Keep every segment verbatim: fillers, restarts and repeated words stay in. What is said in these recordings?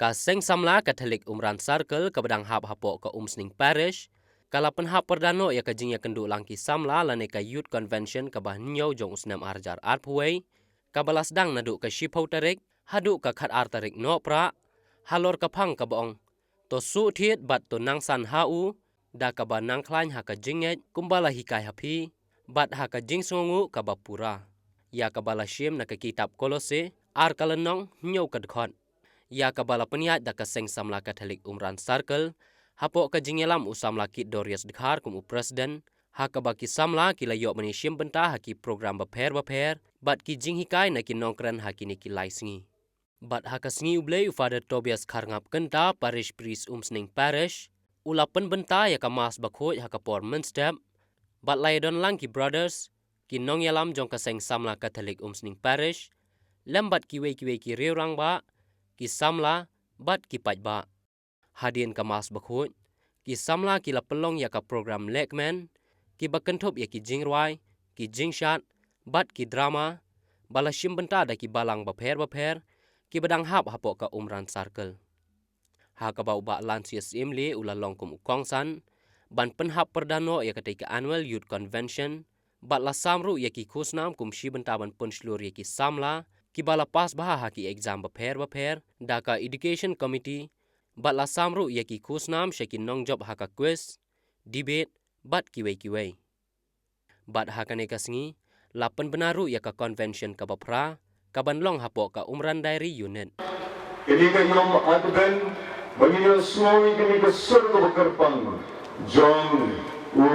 Ka Seng Samla Katholik Umran Circle kaba dang hap hapoh ka Umsning Parish, ka la pynhap pyrda noh ïa ka jingïakynduh lang ki samla lane ka Youth Convention kaba hynñiew jong u snem arhajar arphew wei, kaba la sdang naduh ka shiphew tarik haduh ka khatar tarik Nohprah, halor ka phang kaba ong, to suh thied bad to nangsan ha u, da kaba nangkhlaiñ ha ka jingngeit kumba la hikai ha phi, bad ha ka jingsngewnguh kaba pura. Ïa kaba la shim na ka kitab Kolose, ar ka lynnong, hynñiew ka dkhot. Ïa kaba la pynïaid da ka Seng Samla Katholik Umran Circle, hapoh ka jingïalam u Samla Kit Dorius Dkhar kum u President, ha kaba ki samla ki la ïoh ban ïashim bynta ha ki program bapher bapher, bad ki jinghikai na ki nongkren ha kine ki lai sngi. Bad ha ka sngi U Blei u Father Tobias Kharngap Kynta, Parish Priest Umsning Parish, u la pynbynta ïa ka Mass bakhuid ha ka por mynstep, bad la ïadon lang ki brothers, ki nongïalam jong ka Seng Samla Katholik Umsning Parish, lem bad kiwei kiwei ki riew rangbah, ki samla, bad ki paidbah. Hadien ka Mass bakhuid, ki samla ki la pynlong ïa ka program lehkmen, kiba kynthup ïa ki jingrwai, ki jingshad, bad ki drama, ba la shim bynta da ki balang bapher bapher, kiba dang hap hapoh ka Umran Circle. Ha kaba u Bah Lansias Syiemlieh u la long kum u kongsan, ban pynhap pyrda noh ïa katei ka Annual Youth Convention, bad la sam ruh ïa ki khusnam kum shi bynta ban pynshlur ïa ki samla, kiba la pass bha ha ki exam bapher bapher, da ka Education Committee, bad la sam ruh ïa ki khusnam sha ki nongjop ha ka quiz, debate, bad kiwei kiwei. Bad ha kane ka sngi, la pynbna ruh ïa ka convention kaba phra, kaban long hapoh ka Umran Diary Unit. Kane ka ïom Advent, ba ngin ïohsngew ïa kane ka sur kaba kyrpang, jong u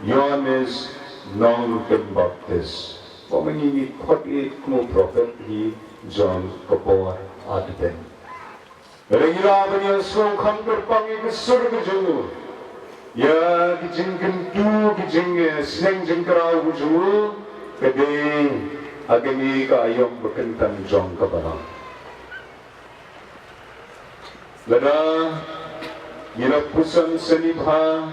Ïoannis Nongpynbaptis. Ba ma ngi ngi khot ïa u kum u prophet hi jong ka por Advent. Lada ngi lah ban ïohsngew kham kyrpang ïa ka sur ka jong u, ïa ki jingkyntu, ki jing, eh, sneng jingkraw ka jong u, ka dei ha kane ka aïom ba kyntang jong ka balang. Lada ngi la pyrshang sani bha,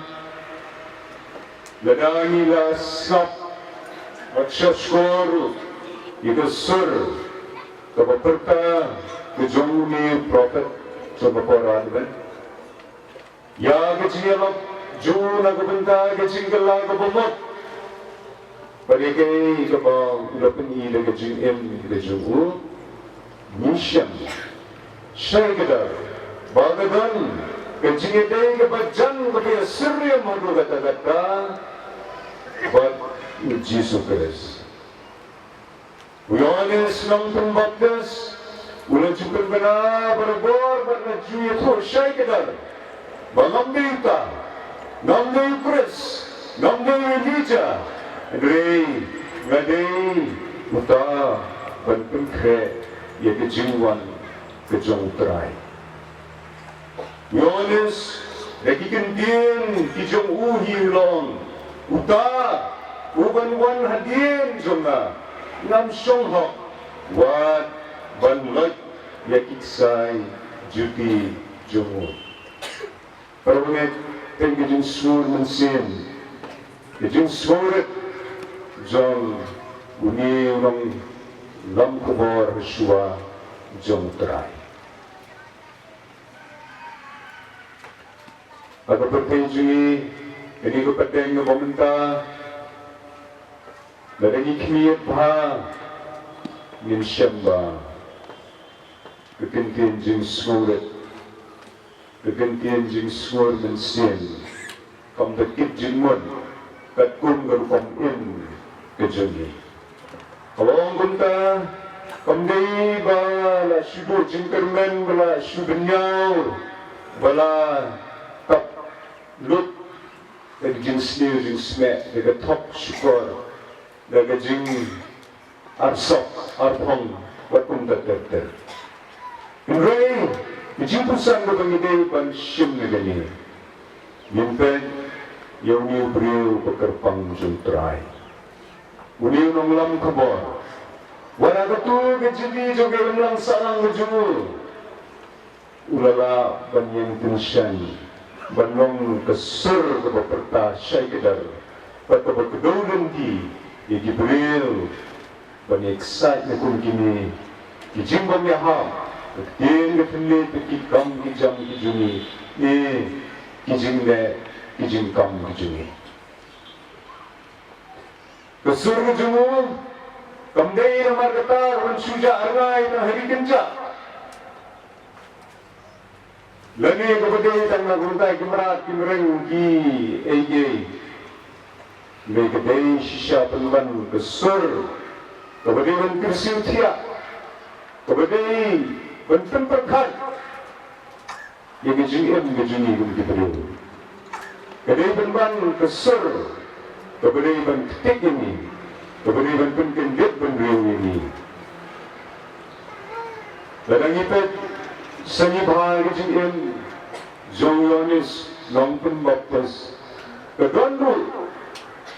lada ngi la sngap bad shahshkor ïa ka sur kaba pyrta ka jong une u prophet jong ka por Advent. Ïa ka jingïalap jong u na ka bynta ka jingkylla kaba mut. Bad ïa kaei kaba u la pyni da ka jingim ka jong u. Ngi shem shai kdar ba ka don ka jingïadei kaba jan kaba ïasyriem haduh katta katta bad u Jisu Khrist. U Ïoannis Nongpynbaptis u la ju pynbna barabor bad la ju ïathuh shai kdar ba ngam dei uta, ngam dei u Khrist, ngam dei u Elijah, hynrei nga dei uta ban pynkhreh ïa ka jingwan ka jong U Trai. U Ïoannis, da ki ktien ki jong u hi u la ong, uta uban wan hadien jong nga, ngam shong hok wat ban lait ïa ki ksai juti jong u. Para bangeit, tang ka jingsngur mynsiem, ka jingsngur rit jong une u nonglam khubor shuwa jong U Trai. Ha ka pyrthei jong ngi, kane ka pateng kaba mynta, lada ngi khmih bha, ngin shem ba ka ktien jingsngur rit, ka ktien jingsngur mynsiem, kam da kit jingmut katkum ka rukom im ka jong ngi. Haba ong kumta, kam dei ba la shu duh jingkyrmen, ba la shu bynñiaw, ba la tap lut da ka jingsniew jingsmeh, da ka thok shukor, da ka jing arsok arphong bad kumta ter ter. Hynrei ka jingpuson kaba ngi dei ban shim na kane, ngin peit ïa une u briew ba kyrpang jong U Trai, une u nonglam khubor. Wat ha kato ka jingim jong ka imlang sahlang ka jong u, u la lah ban ïeng tyngshaiñ, ban long ka sur kaba pyrta shai kdar bad kaba kdew lynti ïa ki briew, ban ïa excite na kum kine ki jingbym ïahap, Ka ktien ka thylliej, ki kam ki jam ki jong ngi, ne ki jingleh ki jingkam ki jong ngi. Ka sur ka jong u kam dei namar kata ka ban shu jah rngai tang ha ki kynjah, lane kaba dei tang na ka bynta ki mrad ki mreng kiei kiei. Hynrei ka dei shisha pynban ka sur kaba dei ban kyrsiew thiah, kaba dei ban pynpyrkhat ïa ka jingim ka jong ngi kum ki briew. Ka dei pynban ka sur kaba dei ban ktik ïa ngi, kaba dei ban pynkyndit bynriew ïa ngi. Lada ngi peit sa ngi bha ïa ka jingim jong u Ïoannis Nongpynbaptis, ka don ruh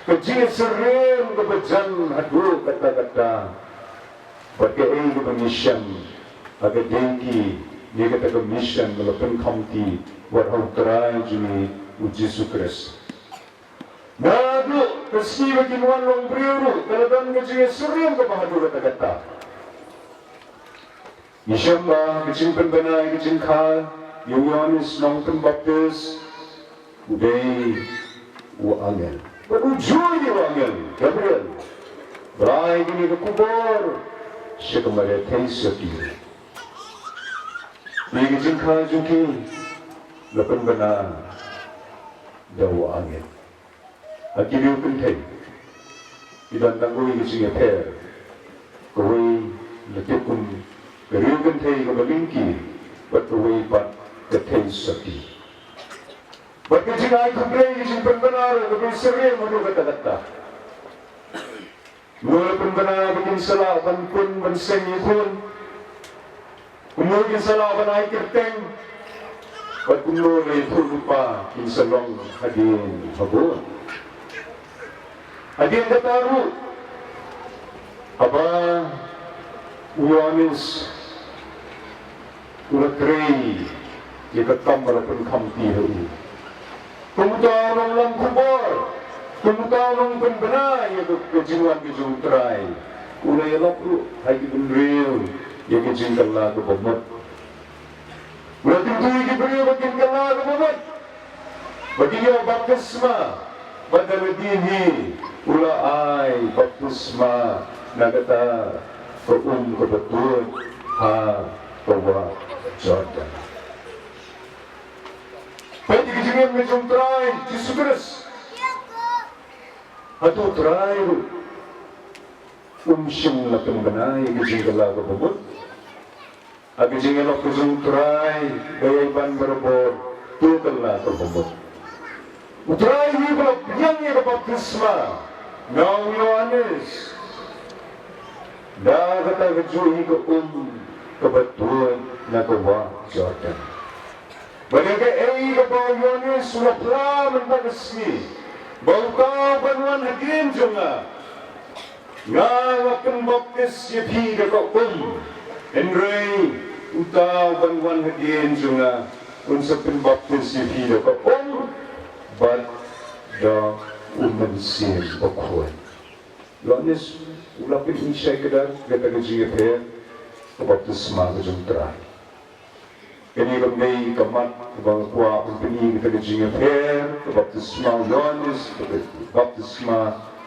ka jingsyriem kaba jan haduh katta katta. Bad kaei kaba ngi shem ha ka dei ki, ïa kata ka mission ba la pynkhamti wat ha u Trai jong ngi u Jisu Khrist. Naduh ka sngi ba kin wan long briew ruh ka la don ka jingsyriem kaba haduh katta katta. Ngi shem ba ka jingpynbna ïa ka jingkha ïa u Ïoannis Nongpynbaptis u dei u angel. Bad u juh ïa u angel Gabriel ba la ai kane ka khubor sha ka Maria Theisotti. Ïa ka jingkha jong ki la pynbna da u angel. Ha ki riew kynthei ki don tang kawei ka jingïapher. Kawei la tip kum ka riew kynthei kaba lyngkhi bad kawei pat ka Theisotti. Bad ka jingai khublei, ka jingpynbna ruh kaba syriem haduh katta katta. Kumno la pynbna ba kin sa lah ban pun ban seng ïakhun? Kumno kin sa lah ban ai kyrteng? Bad kumno la ïathuhlypa kin sa long hadien habud? Hadien kata ruh, haba u Ïoannis u la trei ïa ka kam ba la pynkhamti ha u, kum uta u nonglam khubor, kum uta u nongpynbna ïa ka, ka jingwan ka jong u Trai, u la ïalap ruh ha ki bynriew ïa ka jingkylla kaba mut. U la kyntu ïa ki briew ba kin kylla kaba mut, ba kin ïoh baptisma. Bad da lade hi u la ai baptisma na kata ka um kaba tuid ha ka wah Jordan. Peit ïa ka jingim ka jong u Trai Jisu Khrist. Hato u Trai ruh um shym la pynbna ïa ka jingkylla kaba mut? Ha ka jingïalap ka jong u Trai ba ïai ban barabor, to kylla kaba mut. U Trai hi ba la pdiang ïa ka baptisma na u Ïoannis da kata kajuh hi ka um kaba tuid na ka wah Jordan. Bad ïa kaei kaba u Ïoannis u la phla mynta ka sngi, ba uta u ban wan hadien jong nga, nga la pynbaptis ïa phi da ka um, hynrei uta u ban wan hadien jong nga un sa pynbaptis ïa phi da ka um bad da u Mynsiem Bakhuid. Ïoannis u la pyni shai kdar kata ka jingïapher, ka baptisma ka jong u Trai. Kane kam dei ka mat kaba nga kwah ban pyni, kata ka jingïapher, ka baptisma u Ïoannis, ka baptisma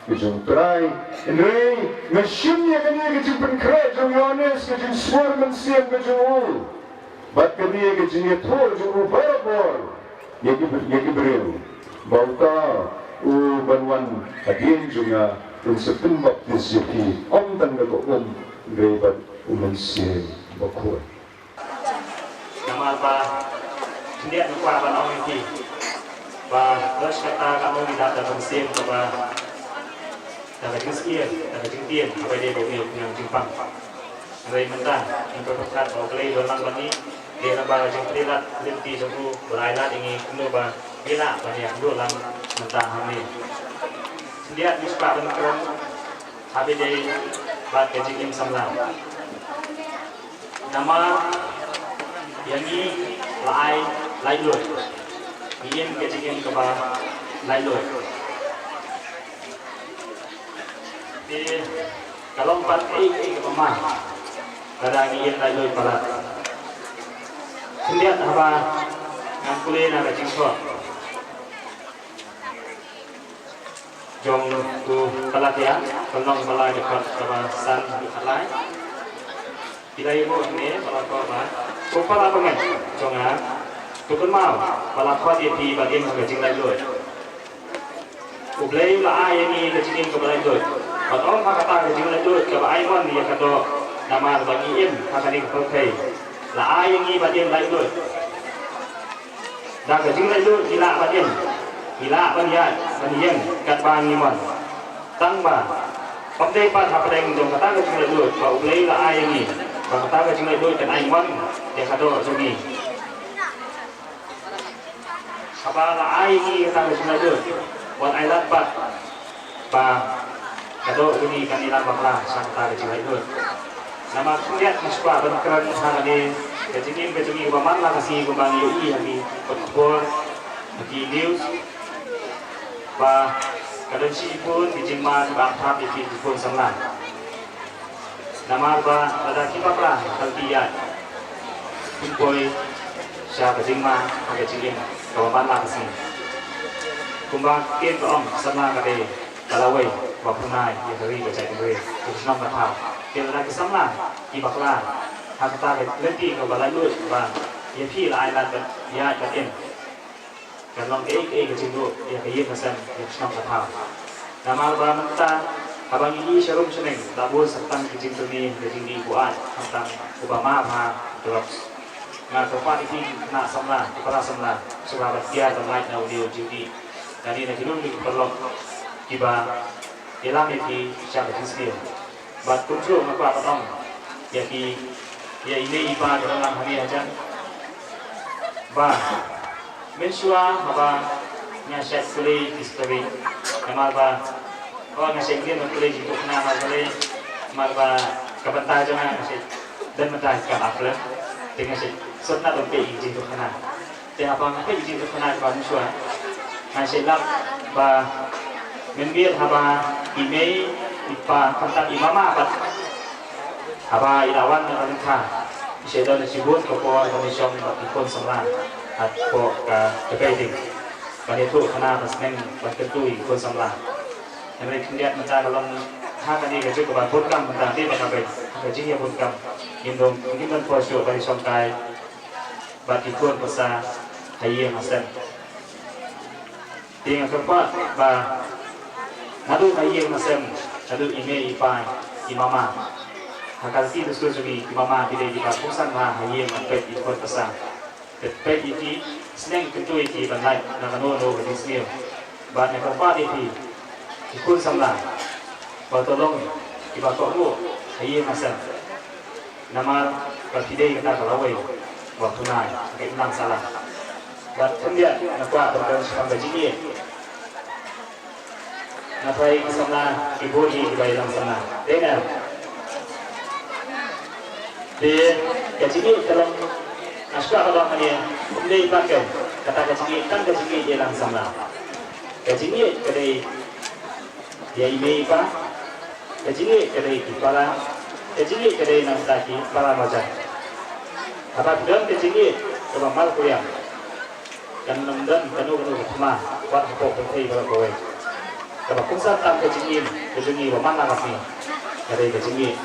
ka jong u Trai. Hynrei nga shim ïa kane ka jingpynkhreh jong u Ïoannis, ka jingsngew mynsiem ka jong u, bad kane ka jingïathuh jong u barabor ïa ki, ïa ki briew, ba uta u ban wan hadien jong nga un sa pynbaptis ïa phi, ym tang da ka um, hynrei bad u Mynsiem Bakhuid. Namar ba khyndiat nga kwah ban ong ïa phi ba lashkata ka mut ngi dap da ka mynsiem kaba da ka jingsngewsih, da ka jingtieng, kaba dei ba u ïa u nang jingpang. Hynrei mynta ngi pyrkhat ba U Blei u don lang bad ngi, dei na ka jingpyllait lynti jong u, u la ai lad ïa ngi kumno ba ngi lah ban ïa kumno lang mynta hangne. Khyndiat ngi sngewbha ban kren ha ba dei bad ka jingim samla. Namar ïa ngi la ai laitluid. Ngi im ka jingim kaba laitluid. Te ka long pat kaei kaei kaba ma lada ngi im laitluid palat. Khyndiat haba ngan pule na ka jingthoh jong u Kalatia, ka lynnong ba lai, dkhot kaba san haduh khatlai. Phi la ïohi hangne ba la thoh ba, ko para bangeit jong nga, to kynmaw ba la khot ïa phi ban im ha ka jinglaitluid. U Blei u la ai ïa ngi ka jingim kaba laitluid, bad ym ha kata ka jinglaitluid kaba ai mon ïa ka doh, namar ba ngi im ha kane ka pyrthei. La ai ïa ngi ban im laitluid. Da ka jinglaitluid ngi lah ban im, ngi lah ban ïaid ban ïeng katba ngi mon. Tangba ym dei pat hapdeng jong kata ka jinglaitluid ba U Blei u la ai ïa ngi ba kata ka jinglaitluid kan ai mon ïa ka doh jong ngi. Haba la ai ïa ngi kata ka jinglaitluid, wat ai lad pat ba ka doh jong ngi kan ïalam bakla sha kata ka jinglaitluid. Namar khyndiat nga sngewkwah ban kren ha kane ka jingim ka jong ngi ba man la ka sngi, kumba ngi ïohi ha ki khubor, ha ki news, ba ka don shibun ki jingma kiba ap thap ïa ki khun samla. Namar ba lada ki bakla, lada ki ïaid, kin poi sha ka jingma ha ka jingim kaba man la ka sngi. Kumba ktien ka ong, samla ka dei ka lawei ba pynai ïa ka ri ka jaitbynriew, ka shnong ka thaw. Te lada ki samla ki bakla ha kata ka lynti kaba laitluid, ba ïa phi la ai lad ban ïaid ban im, kan long kaei kaei ka jingduh ïa ka ïing ka sem, ïa ka shnong ka thaw. Namar ba mynta haba ngi ïohi sharum shaneng, la bun sa tang ki jingkyrni, ki jingdih buaid, khamtam uba map ha drugs. Nga kyrpad ïa phi ki khynnah samla, ki para samla, sngewbha ban kiar ban lait na une u jingdih. Lane na ki lum ki paralok kiba ïalam ïa phi sha ka jingsniew. Bad kumjuh nga kwah ban ong ïa ki, ïa i mei i pa kiba dang nang hangne hajan, ba mynshuwa haba nga shait pule ki story, namar ba, oh, nga shait ngin ban pule jingduh khana, namar balei, namar ba ka bynta jong nga, nga shait don bynta ha ki kam art film, te nga shait sngewtynnat ban pule jingduh khana. Te haba nga pule jingduh khana kaba mynshuwa, nga shait lap ba mynmiet haba i mei i pa, khamtam i mama pat, haba i la wan na ka lyngkha, i shait don shibun ka por ban ïashong bad ki khun samla hapoh ka, ka beding, ban ïathuh khana, ban sneng ban kyntu ïa ki khun samla. Hynrei khyndiat mynta ka long ha kane ka juk kaba bun kam mynta, dei ba ka beit ha ka jingïabun kam, ngim don, ngim don por shuh ban ïashongkai bad ki khun pyrsa ha ïing ha sem. Te nga kyrpad ba naduh ha ïing ha sem, naduh i mei i pa, i mama, ha ka riti dustur jong ngi, ki mama ki dei kiba kongsan bha ha ïing ban peit ïa ki khun pyrsa. Peit, peit ïa ki, sneng kyntu ïa ki ban lait na kano kano ka jingsniew. Bad nga kyrpad ïa phi ki khun samla ba to long kiba kohnguh ha ïing ha sem. Namar ba phi dei kata ka lawei ba pynai ha ka imlang sahlang. Bad khyndiat nga kwah ban kren shaphang ka jingïeit. Nga tharai ki samla ki bun hi kiba ïalam samla. Dei ne? Te ka jingïeit ka long, nga sngewbha ban ong hangne, ym dei pat kata ka jingïeit, tang ka jingïeit ïalam samla. Ka jingïeit ka dei ïa i mei i pa, ka jingïeit ka dei ki para, ka jingïeit ka dei na bynta ki para marjan. Haba ki don ka jingïeit kaba markylliang, kan ym don kano kano ka thma wat hapoh pyrthei baroh kawei. Kaba kongsan tam ka jingim ka jong ngi ba man la ka sngi ka dei ka jingïeit.